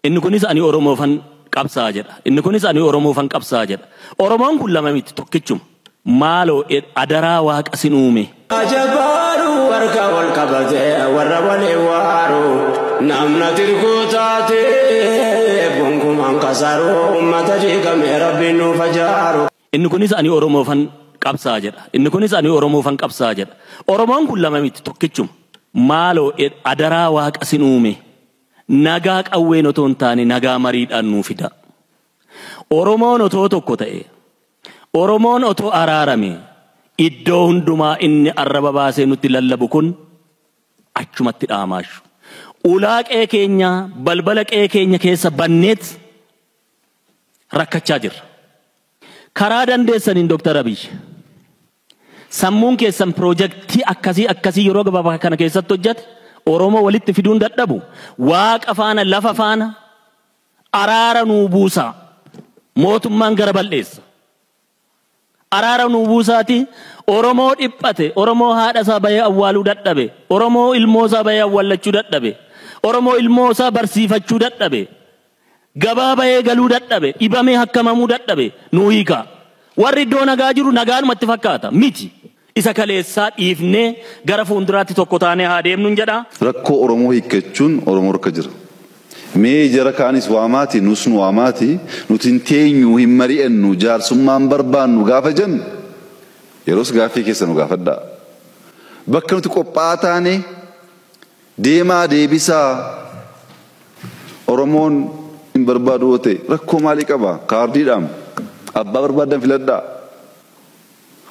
Inni kunis ani Oromoofan qabsaa jedha. Inni kunis ani Oromoofan qabsaa jedha. Oromoon kun lama miti, tokkichuma. Maaloo adaraa waaqa sin uume. Ajabaaru harka wal qabatee warra walii waaru namna tirkuu taate gonkumaan kasaaru uummata diigamee rabbiin nuuf ajaaru. Inni kunis ani Oromoofan qabsaa jedha. Inni kunis ani Oromoofan qabsaa jedha. Oromoon kun lama miti, tokkichuma. Maaloo adaraa waaqa sin uume. Nagaa qawween otoo hin taane nagaa mariidhaan nuu fida. Oromoon otoo tokko ta'e, Oromoon otoo araarame, iddoo hundumaa inni arraba baasee nutti lallabu kun achumatti dhaamaashu. Ulaa qe'ee keenya, balbala qe'ee keenya keessa banneet rakkachaa jirra. Karaa dandeessaniin Dooktar Abiy, sammuun keessan piroojeektii akkasii akkasii yeroo gabaabaa kana keessatti hojjete Oromoo walitti fiduun dadhabu, waaqa faana lafa faana araara nuu buusaa, mootummaan gara bal'eessa. Araara nuu buusaati Oromoo dhiphate, Oromoo haadha isaa bahee awwaaluu dadhabe, Oromoo ilmoo isaa bahee awwaallachuu dadhabe, Oromoo ilmoo isaa barsiifachuu dadhabe, gabaa bahee galuu dadhabe, dhibamee hakkamamuu dadhabe nuu hiika. Warri iddoo nagaa jiru nagaanumatti fakkaata miti. Isa kaleessaa dhiifnee gara fuulduraatti tokko taanee haa deemnuun jedha. Rakkoo Oromoo hiikkachuun Oromoo harka jira. Mee jara kaanis waamaati, nus nu waamaati, nuti hin teenyu, hin mari'annu, jaarsummaan barbaannu gaafa jennu yeroos gaaffii keessa nu gaafadhaa. Bakka nuti qophaa'aa taane deemaa deebisaa Oromoon hin barbaadu yoo ta'e rakkoo maalii qaba? Kaardiidhaan abbaa barbaadan filadhaa.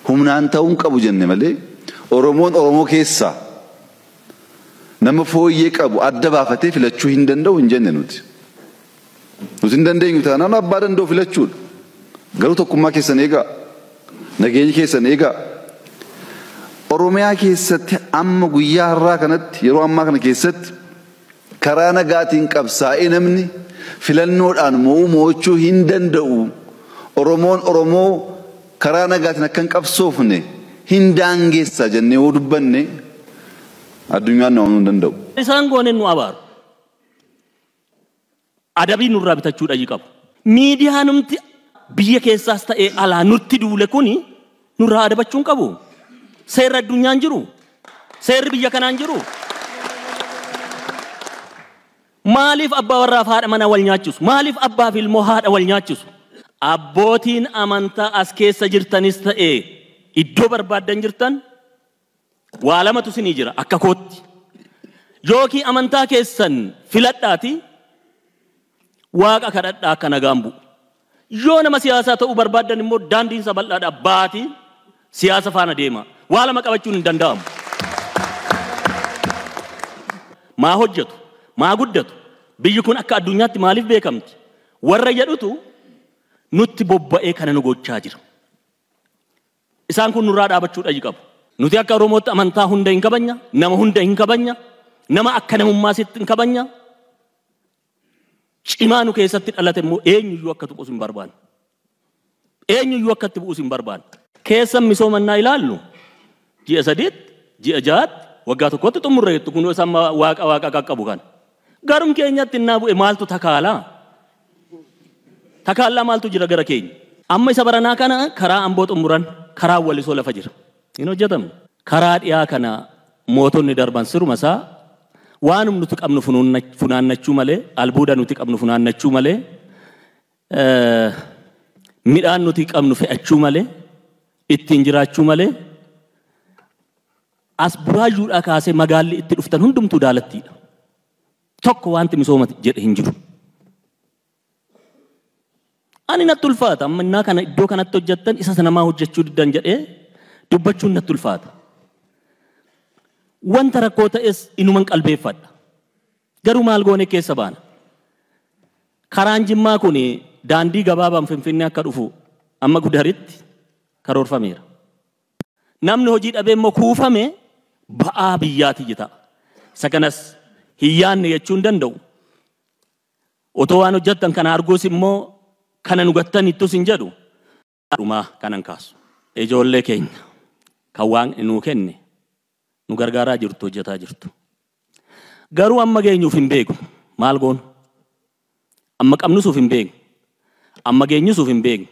Humnaan ta'uu hin qabu jenne malee Oromoon Oromoo keessaa nama fooyyee qabu adda baafatee filachuu hin danda'u hin jenne nuti. Nuti hin dandeenyu taanaan abbaa danda'u filachuudha. Garuu tokkummaa keessan eegaa. Nageenya keessan eegaa. Oromiyaa keessatti amma guyyaa har'aa kanatti yeroo ammaa kana keessatti karaa nagaatiin qabsaa'ee namni filannoodhaan mo'uu mo'achuu hin danda'u. Oromoon Oromoo karaa nagaatiin akka hin qabsoofne hin daangeessa jennee yoo dubbanne addunyaan nu amanuu hin danda'u. Isaan gooneen nu abaaru. Adabii nurraa bitachuu dhayii qabu. Miidiyaanumti biyya keessaas ta'ee alaa nutti duule kuni nurraa adabachuu hin qabu. Seerri addunyaan jiru. Seerri biyya kanaan jiru. Maaliif abbaa warraaf haadha mana wal nyaachisu? Maaliif abbaa fi ilmoo haadha wal nyaachisu? Abbootiin amantaa as keessa jirtanis ta'ee iddoo barbaaddan jirtan waa lamatu isinii jira akka kootti. Yookiin amantaa keessan filadhaati waaqa kadhadhaa akka nagaan bu'u. Yoo nama siyaasaa ta'uu barbaaddan immoo daandiin isa bal'aadha baati siyaasa faana deema. Waa lama qabachuun hin danda'amu. Maa hojjetu? Maa guddatu? Biyyi kun akka addunyaatti maaliif beekamti? Warra jedhutu nutti bobba'ee kana nu gochaa jira. Isaan kun nurraa dhaabachuu dhayii qabu. Nuti akka Oromootti amantaa hunda hin kabanya, nama hunda hin kabanya, nama akka namummaa sitti hin kabanya. Cimaa nu keessatti dhalate immoo eenyuyyuu akka tuqus hin barbaanne. Eenyuyyuu akka itti bu'us hin barbaanne. Keessan misoomannaa ilaallu ji'a 3tti, ji'a 6tti, waggaa 1tti xumurre jettu kun isaan waaqa waaqa qaqqabu kana. Garum keenyatti innaa bu'e maaltu takaalaa? Takaallaa maaltu jira gara keenya? Amma isa baranaa kana karaa Amboo xumuran, karaa Walisoo lafa jira. Hin hojjetamne. Karaa dhiyaa kana mootonni darban siruma isaa waanum nuti qabnu funaannachuu malee, albuuda nuti qabnu funaannachuu malee, midhaan nuti qabnu fe'achuu malee, ittiin jiraachuu malee, as buraayyuudhaa kaasee magaalli itti dhuftan hundumtuu daalattiidha. Tokko wanti misooma jedhe hin jiru. Ani natti ulfaata. Amma innaa kana iddoo kanatti hojjettan isa namaa hojjechuu diddan jedhee dubbachuun natti ulfaata. Wanta rakkoo ta'es inuman qalbeeffadha. Garuu maal goone keessa baana? Karaan Jimmaa kun daandii gabaabaan Finfinnee akka dhufu amma Gudaritti karoorfameera. Namni hojii dhabee immoo kuufame ba'aa biyyaati ta'a. Isa kanas hin yaadne jechuu hin danda'u. Otoo waan hojjettan kana arguus immoo kana nu gattanittus hin jedhu. Dhumaa kanan kaasu. Ijoollee keenya kan waan nuu kenne nu gargaaraa jirtu, hojjetaa jirtu. Garuu amma geenyuuf hin beeku. Maal goonu? Amma qabnusuuf hin beeknu. Amma geenyusuuf hin beeknu.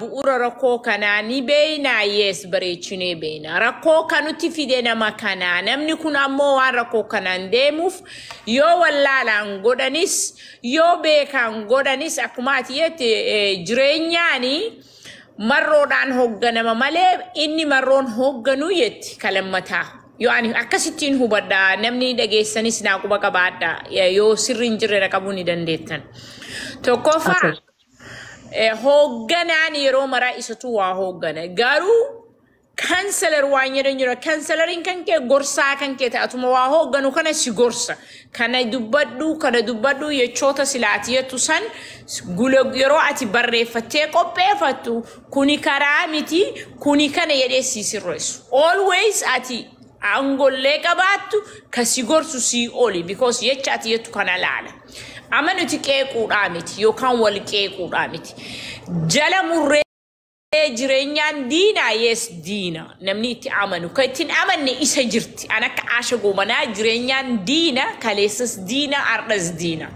Bu'uura rakkoo kanaa ni beeknaa, yes, bareechinee beekna. Rakkoo kanutti fide nama kanaa. Namni kun ammoo waan rakkoo kanaan deemuuf yoo wallaalaan godhanis, yoo beekaan godhanis, akkuma ati jette, jireenyaani marroodhaan hoogganama malee inni marroon hoogganuu jetti kalammataa. Yoo ani akkasittiin hubadha, namni dhageessanis naa quba qabaadha, yoo sirri hin jirre na qabuu ni dandeettan. Tokkoffaa, hoogganaan yeroo maraa isatu waa hooggana. Garuu counselor waan jedhan jira. Counseloriin kan kee gorsaa kan kee ta'atuma waa hoogganu kana si gorsa. Kana dubbadhu, kana dubbadhu, jechoota silaati jettu san yeroo ati barreeffattee qopheeffattu, kuni karaa miti, kuni kana jedhee si sirreessu. Always ati aangollee qabaattu ka si gorsu si oli, because jecha ati jettu kana laala. Amma nuti qeequudhaa miti yookaan wal qeequudhaa miti. Jala murree jireenyaan diina, yes, diina namni itti amanu kan ittiin amanne isa jirti. An akka Aasha Goobanaa jireenyaan diina, kaleessas diina, ardhas diina.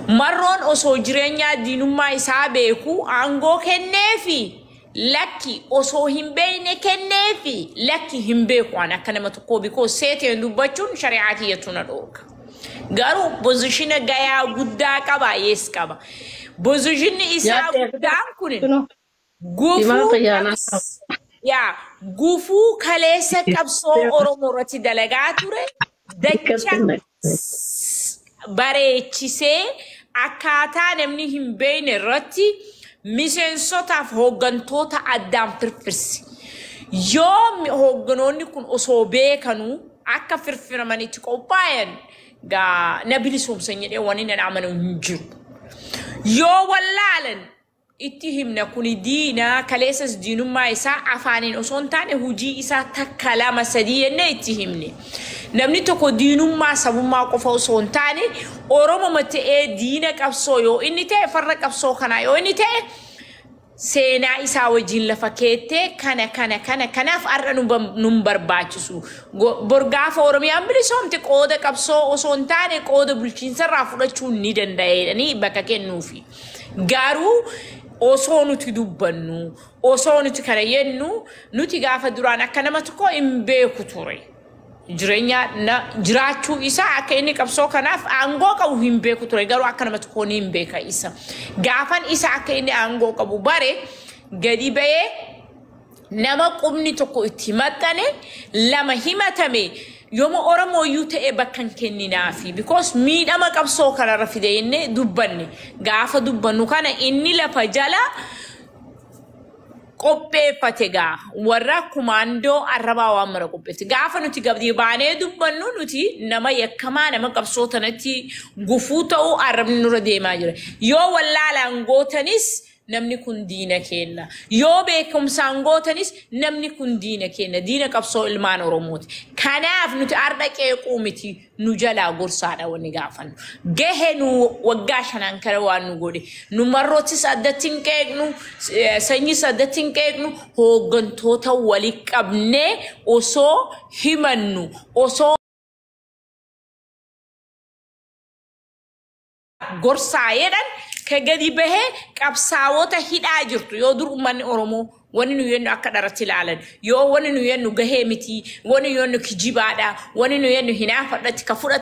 Marroon osoo jireenyaa diinummaa isaa beeku aangoo kenneefi, lakki osoo hin beekne kenneefi, lakki hin beeku an akka nama tokkoo, because seeteen dubbachuun shari'aa kiyyatu na dhoorka. Garuu position gayaa guddaa qaba, yes, qaba. Positionni isaa guddaan kun gufuu yaa gufuu kaleessa qabsoo Oromoo irratti dalagaa ture dacha bareechisee akkaataa namni hin beekne irratti miseensotaaf hooggantoota addaan firfirsi. Yoo hoogganoonni kun osoo beekanuu akka firfiramanitti qophaayan gaa na bilisoomsan jedhee wanni nan amanu hin jiru. Yoo wallaalan itti himna, kuni diina, kaleessas diinummaa isaa afaaniin osoo hin taane hojii isaa takka, lama, sadii jennee itti himne. Namni tokko diinummaa sabummaa qofa osoo hin taane Oromoma ta'ee diina qabsoo yoo inni ta'e, farra qabsoo kanaa yoo inni ta'e, seenaa isaa wajjin lafa keettee kana kana kana kanaaf har'a nun barbaachisu. Bor gaafa Oromiyaan bilisoomte qooda qabsoo osoo hin taane qooda bulchiinsarraa fudhachuu ni danda'eedhanii bakka kennuufi. Garuu osoo nuti dubbannu, osoo nuti kana jennu, nuti gaafa duraan akka nama tokko hin beeku ture. Jireenya na jiraachuu isaa, akka inni qabsoo kanaaf aangoo qabu hin beeku ture, garuu akka nama tokko ni hin beeka isa. Gaafan isa akka inni aangoo qabu bare gadi ba'ee nama qubni tokko itti maxxane lama himatame yooma Oromooyyuu ta'e bakka hin kenninaafi, because miidhama qabsoo kanarra fide jennee dubbanne. Gaafa dubbannu kana inni lafa jala qopheeffate gaa warra kumaandoo arrabaa waan mara qopheeffate. Gaafa nuti gadi baanee dubbannu, nuti nama yakkamaa, nama qabsoo tanatti gufuu ta'uu arrabni nurra deemaa jira. Yoo wallaalaan gootanis namni kun diina kenna. Yoo beekumsaan gootanis namni kun diina kenna. Diina qabsoo ilmaan Oromooti. Kanaaf nuti arda qeequu miti, nu jalaa gorsaadha wanni gaafannu. Gahe nu waggaa 5n kana waan nu godhe. Nu marrootis addatti hin qeeqnu, sanyis addatti hin qeeqnu, hooggantoota walii qabnee osoo himannu, osoo gorsaa jedhan ka gadi bahee qabsaawota hidhaa jirtu. Yoo dur uummanni Oromoo wanni nu jennu akka dharatti ilaalan, yoo wanni nu jennu gahee miti, wanni nu jennu kijibaadha, wanni nu jennu hinaafadhatti ka fudhatan.